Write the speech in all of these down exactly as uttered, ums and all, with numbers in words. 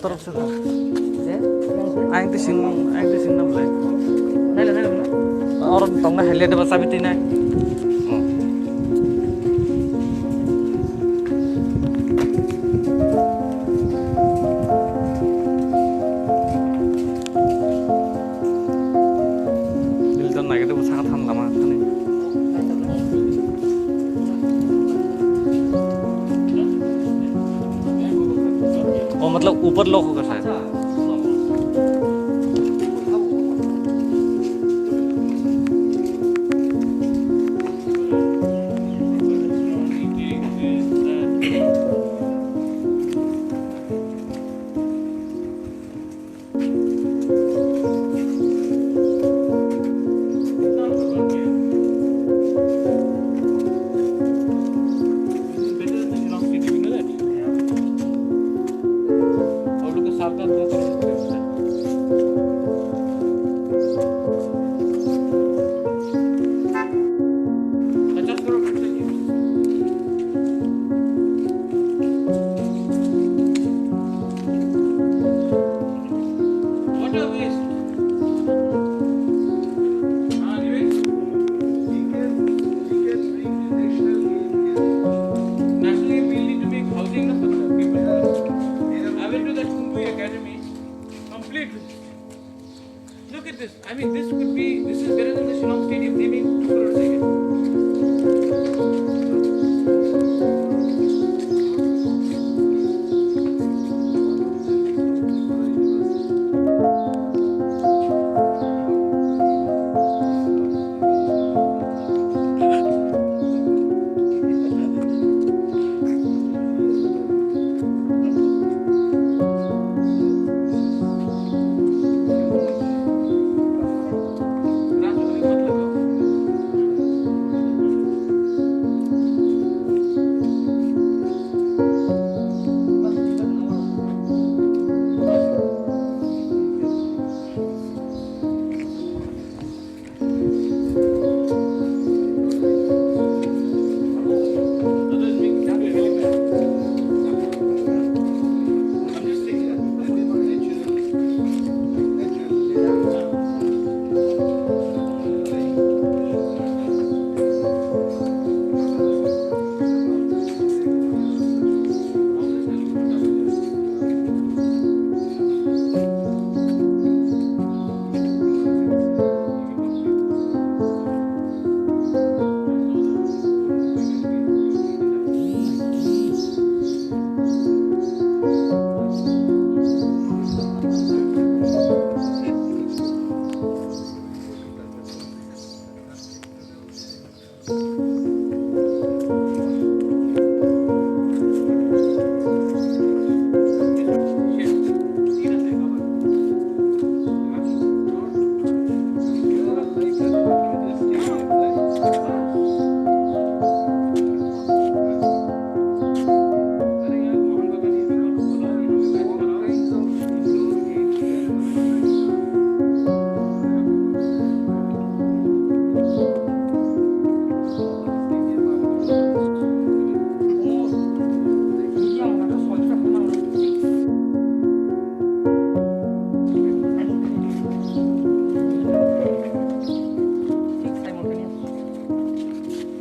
Torok se kha. Ang tising, ang tising nam lai. Nai, nai, nai, nai. Oro tongna hai le deba sabi tinai. Dilton nai kete bwskango than lama thani. O matlab upar lok hoga shayad. What a waste. Ah, anyway, we can, we can bring the national game here. National game, we need to make housing for the people. I went to that Kumbui Academy, complete. Look at this. I mean, this could be, this is better than the Shillong Stadium. They make two crores a year.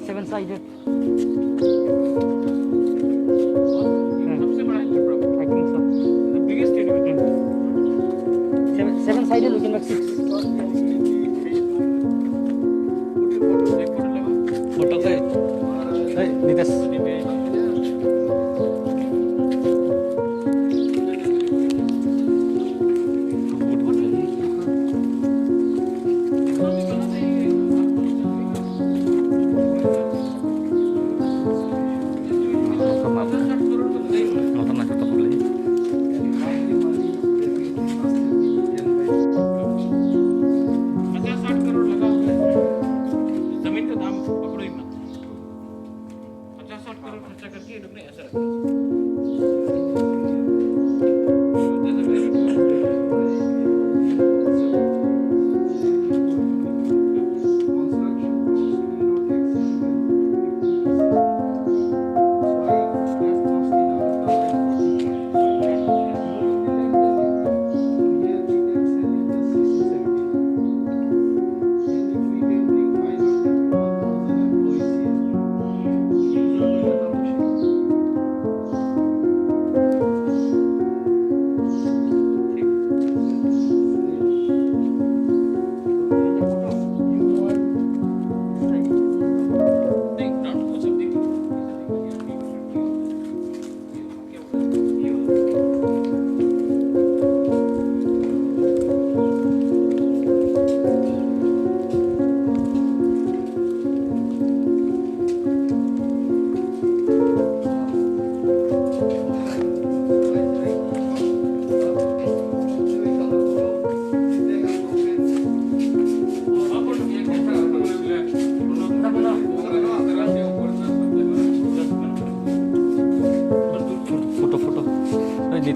Seven sided. सबसे बड़ा है प्रभु। I think so. The biggest stadium. Seven, seven sided, we can make six. Photo, hey, Nitesh. पचास साठ करोड़ लगा हुआ है, जमीन का दाम पकड़ो ही मत। पचास साठ करोड़ खर्चा करके ये लोग ने ऐसा रखा है।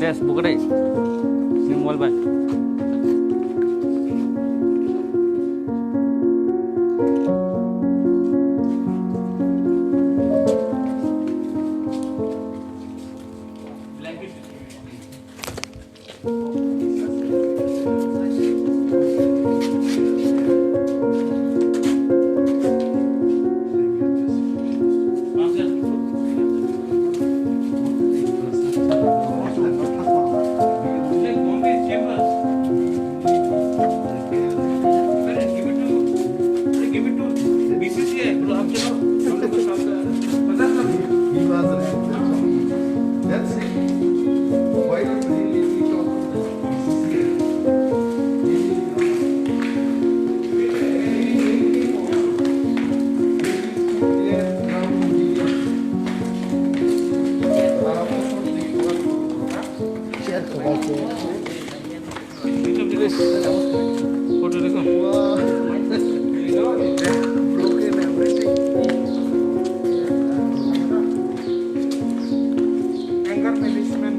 Yes, buka dai. Sing wall bai. Photo dekho. Broken everything. Anger management.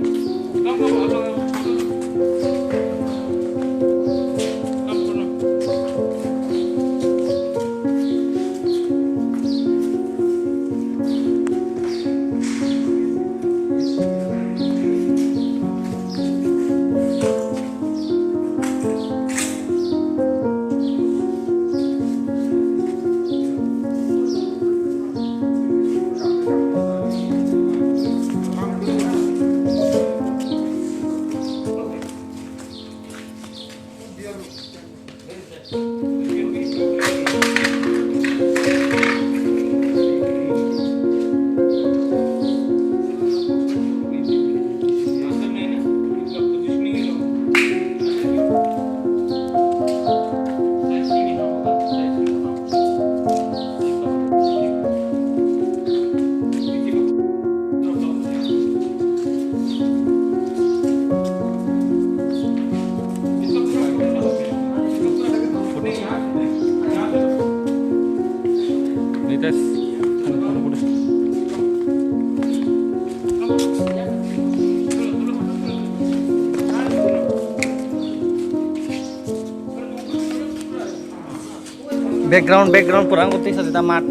Background, background pura ang tisa tita mat.